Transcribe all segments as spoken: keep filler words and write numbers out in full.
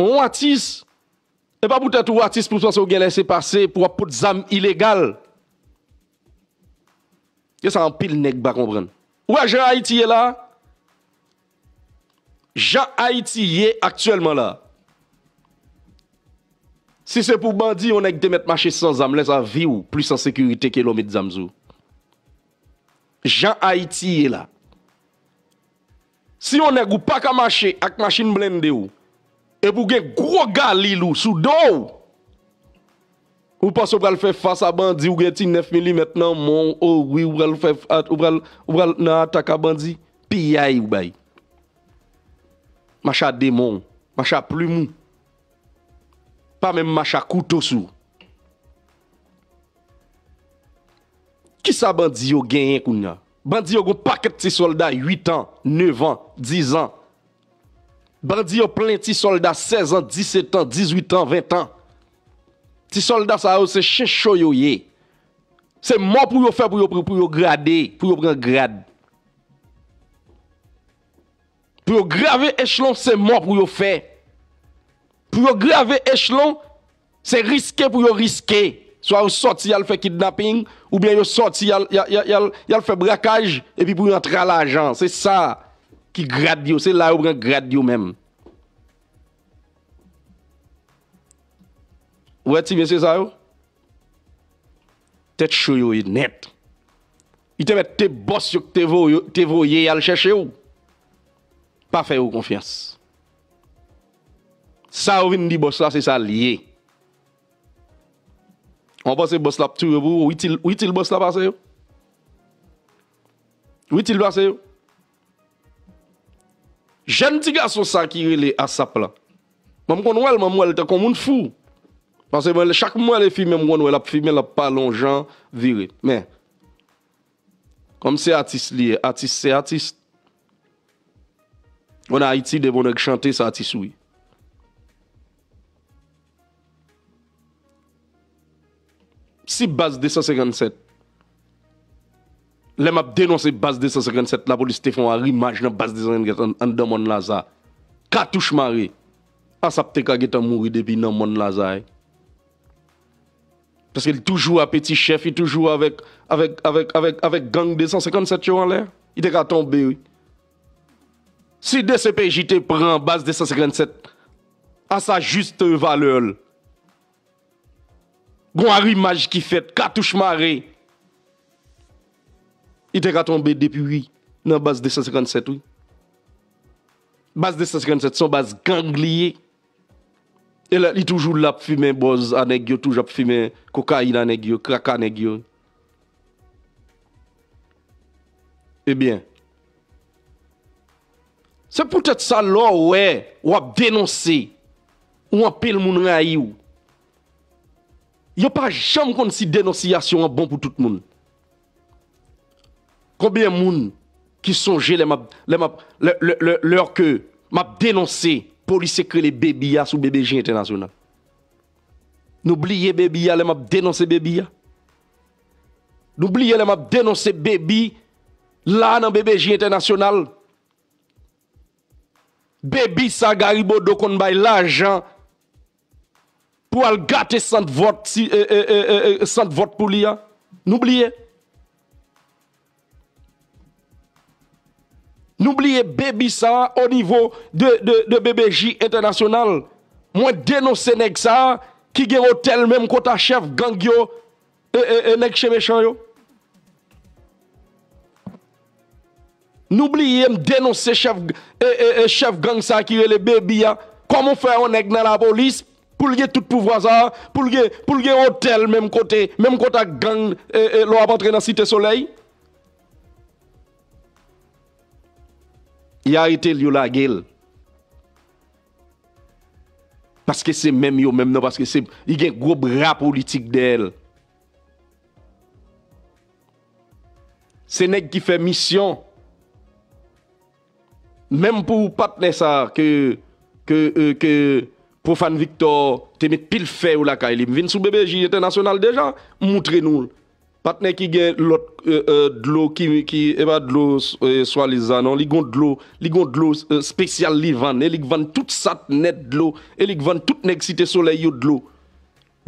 Yon atis, e pa poutèt ou atis pou w panse w gen lèsepase pou w ap pot zam ilegal. Se sa anpil nèg pa konprann. Ou wè jan Ayiti ye la? Jan Ayiti ye aktyèlman la. Si se pou bandi, yon nèg te mèt mache san zam, lè sa vi w plis an sekirite ke lè w met zam sou. Jan Ayiti ye la. Si yon nèg ou pa ka mache ak machin blende w, epi w gen gwo galil ou sou do w, ou panse w pral fè fas a bandi, ou gen ti nèf milimèt nan men w, o wi, ou pral fè, ou pral, ou pral nan atak a bandi, piyay ou bay. Mache a demon w, mache a plim ou. Pa menm mache a kouto sou. Kisa bandi yo genyen kounye a? Bandi yo gon pakèt ti sòlda uit an, nèf an, diz an. Bandi yo plen ti sòlda sèz an, disèt an, dizuit an, ven an. Ti sòlda sa yo se chen cho yo ye. Se mò pou yo fè pou yo, pou yo grade, pou yo pran grad. Pou yo grave echelon, se mò pou yo fè. Pou yo grave echelon, se riske pou yo riske. Swa yo sòti y al fè kidnaping, oubyen yo sòti y al, y al, y al, y al, y al fè brakaj, epi pou yo antre a lajan. Se sa ki grad yo, se la yo pran grad yo menm. Ou wè ti mesye sa yo? Tèt cho yo ye nèt. Li te mèt te bòs yo k te voye, te voye y al chèche w. Pa fè yo konfyans. Sa yo vin di bòs la, se sa l ye. Ou panse bòs la ap touye pou ou? Ou itil, ou itil bòs la pase yo? Ou itil pase yo? Jèn ti gason sa ki rele ASAP la. Mwen, m konn wè l, mwen, m wè l tankou moun fou. Paske mwen, chak m wè l e fimen, m konn wè l ap fimen, l ap pale yon jan vire. Men, kòm se atis li ye, atis se atis. Ann Ayiti, depi yon nèg chante, se atis ou ye. Si baz de san senkann sèt, lè m ap denonse baz de san senkann sèt, lapolis te fè yon arimaj nan baz de san senkann sèt an-, anndan Mòn Laza. Katouch mare. ASAP te ka gentan mouri depi nan Mòn Laza, wi. Paske li toujou a Peti Chèf, li toujou avèk, avèk, avèk, avèk, avèk gang de san senkann sèt yo anlè. Li te ka tonbe, wi. Si DCPJ te pran baz de san senkann sèt a sa juste valeur l, gon arimaj ki fèt, katouch mare, li te ka tonbe depi, wi, nan baz de san senkann sèt, wi. Baz de san senkann sèt se yon baz gang li ye. E lè li toujou la ap fimen bòz a nèg yo, toujou ap fimen kokayin a nèg yo, krak a nèg yo. Ebyen, se poutèt sa lè w wè w ap denonse, ou anpil moun rayi w. Yo pa janm konn si denonsiyasyon an bon pou tout moun. Konbyen moun ki sonje lè m ap, lè m ap, lè, lè, lè, lè ke m ap denonse polisye k rele Baby a sou BBJ Entènasyonal? Nou bliye Baby a lè m ap denonse Baby a? Nou bliye lè m ap denonse Baby la nan BBJ Entènasyonal? Baby sa Gary Bodeau konn bay lajan pou al gate sant vòt, si, e, e, e, e, e, sant vòt pou li a. Nou bliye. Nou bliye Baby sa o nivo de, de, de BBJ Entènasyonal. Mwen denonse nèg sa ki gen otèl menm kot a chèf gang yo, e, e, e, nèg Chen Mechan yo. Nou bliye m denonse chèf, e, e, e, chèf gang sa ki rele Baby a. Kòman w fè yon nèg nan lapolis pou l gen tout pouvwa sa, pou l gen, pou l gen otèl menm kote, menm kote ak gang, e, e, lè w ap antre nan Site Solèy? Y arete l, yo lage l. Paske se menm yo menm nan, paske se, li gen gwo bra politik dèyè l. Se nèg ki fè misyon. Menm pou patnè sa ke, ke, e, ke Profane Victor te met pil fè yo lakay li. M vin sou BBJ Entènasyonal deja, m moutre nou l. Patnè ki gen lòt, e, e, dlo ki, ki, e pa dlo, e, Swaliz la non, li gon dlo, li gon dlo, e, spesyal li vann, e li k vann tout sat nèt dlo, e li k vann tout nèg Site Solèy yo dlo.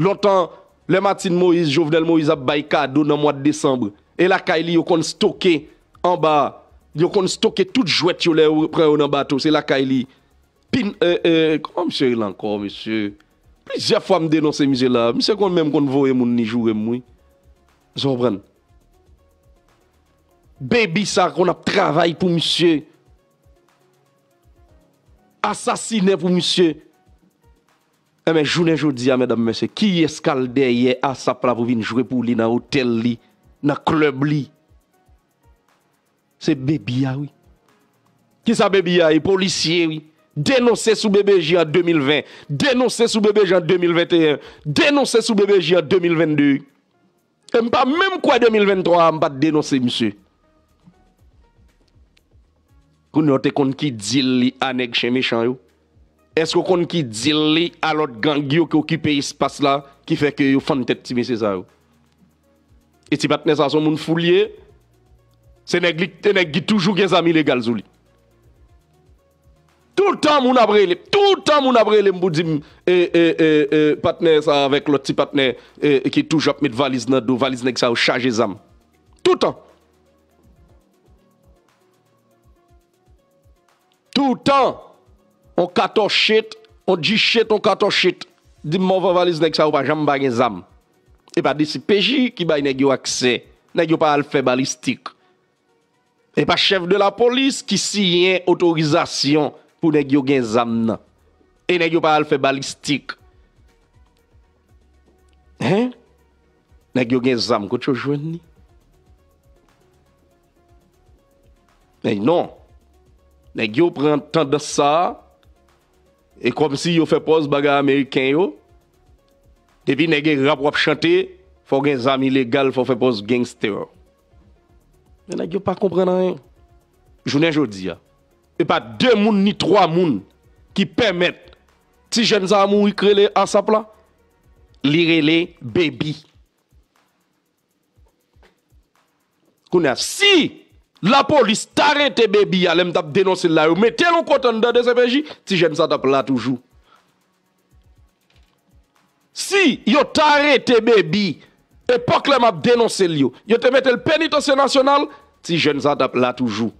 Lontan, lè Martine Moïse, Jovenel Moïse ap bay kado nan mwa desanm, e lakay li yo konn stoke anba, yo konn stoke tout jwèt yo lè yo pran yo nan bato, se lakay li. Pin, e, e, kòman misye rele ankò, mesye? Plizyè fwa m denonse misye la. Misye konn menm konn voye moun ni joure m, wi. Sa w konprann? Baby sa konn ap travay pou misye. Asasinen pou misye. Enben, jounen jodi a, medam, mesye, kiyès k al dèyè ASAP la pou vin jwe pou li nan otèl li, nan klèb li? Se Baby a, wi. Kisa Baby a ye? Polisye, wi. Denonse sou B B J an de mil ven. Denonse sou B B J an de mil venteyen. Denonse sou B B J an de mil vennde. E m pa menm kwè de mil venntwa a, m pa t denonse misye. Kounye a w te konn ki dil li a nèg chen mechan yo? Èske w konn ki dil li a lòt gang yo ki okipe espas la, ki fè ke yo fann tèt ti mesye sa yo? E ti patnè sa se yon moun fou li ye. Se nèg li, se nèg ki toujou gen zam ilegal sou li. Toutan moun ap rele m, toutan moun ap rele m pou di m, e, e, e, e, patnè sa avèk lòt ti patnè, e, ki toujou ap met valiz nan do, valiz nèg sa yo chaje zam. Toutan. Toutan, on katòchit, on djishit, on katòchit. Di m mòvan valiz nèg sa yo pa janm pa gen zam. E pa D C P J ki bay nèg yo aksè. Nèg yo pa al fè balistik. E pa chèf de lapolis ki siyen otorizasyon pou nèg yo gen zam nan. E nèg yo pa al fè balistik. Hen? Nèg yo gen zam, kot yo jwenn li? Men non. Nèg yo pran tandans sa a, e kòmsi yo fè pòz bagay ameriken yo. Depi nèg e rap w ap chante, fò w gen zam ilegal, fò w fè pòz gangster. Men nèg yo pa konprann anyen. Jounen jodi a, e pa de moun ni twa moun ki pèmèt ti jèn sa a mouri k rele ASAP la. Li rele Baby. Kounye a, si lapolis ta rete Baby a, lè m t ap denonse l la, yo mete l yon kote anndan D C P J, ti jèn sa t ap la toujou. Si yo ta rete Baby, epòk lè m ap denonse l yo, yo te mete l penitansye nasyonal, ti jèn sa t ap la toujou.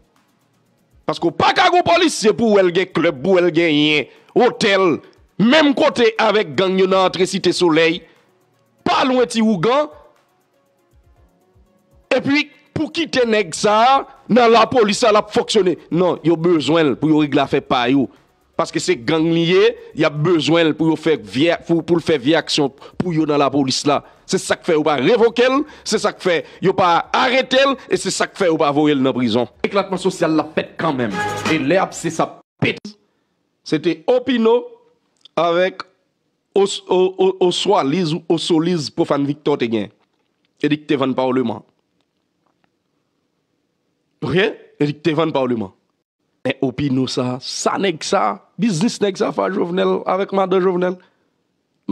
Paske w pa ka gon polisye pou w wè l gen klèb, pou w wè l genyen otèl, menm kote avèk gang yo nan antre Site Solèy, pa lwen Ti Wougan, epi pou kite nèg sa a nan lapolis la, l ap fonksyone. Non, yo bezwen l pou yo regle afè pa yo. Paske se gang li ye, y ap bezwen l pou yo fè vye, pou, pou l fè vye aksyon pou yo nan lapolis la. Se sa k fè yo pa revoke l, se sa k fè yo pa arete l, e se sa k fè yo pa voye l nan prizon. Eklatman sosyal la fèt kanmenm. E lè abse sa pete. Se te Opino avèk Os-, O-, O-, Oswaliz ou Osoliz Pwofàn Viktò te gen. E li k te vann Pawleman. Oke? E li k te vann Pawleman. Men Opino sa, sa nèg sa, biznis nèg sa fè a Jovenel avèk madan Jovenel.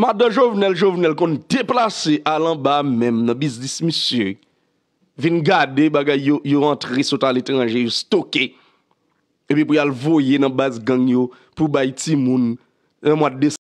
Madan Jovenel, Jovenel konn deplase al anba menm nan biznis misye. Vin gade bagay yo, yo antre sot aletranje, yo stoke. Epi pou y al voye nan baz gang yo, pou bay timoun, nan mwa de